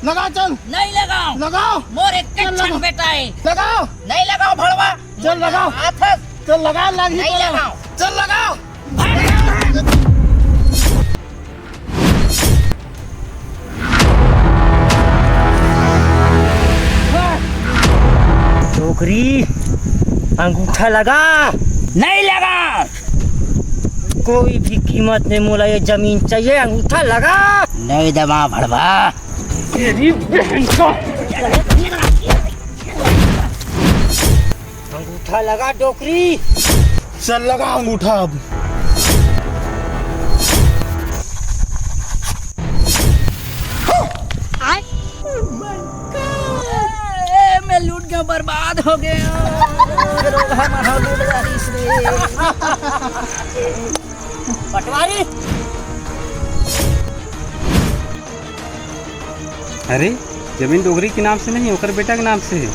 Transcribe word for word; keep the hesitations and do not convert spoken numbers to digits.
लगा, चल। नहीं लगाओ। लगाओ। मोर एक चल, क्षण लगा। बेटा है। लगाओ। नहीं लगाओ भड़वा। चल, लगाओ। आथस। चल, लगा, लग ही नहीं पड़ा। लगाओ। चल, लगाओ। डोकरी, अंगूठा लगा। नहीं लगा। कोई भी कीमत में मोला ये जमीन चाहिए, अंगूठा लगा। नहीं दबा भड़वा। तेरी बहन का। अंगूठा लगा डोकरी। चल लगा अंगूठा अब। ए, मैं लूट गया, बर्बाद हो गया। रोगहा महा लूट डारिस रे। पटवारी। अरे, जमीन डोकरी के नाम से नहीं, ओकर बेटा के नाम से है।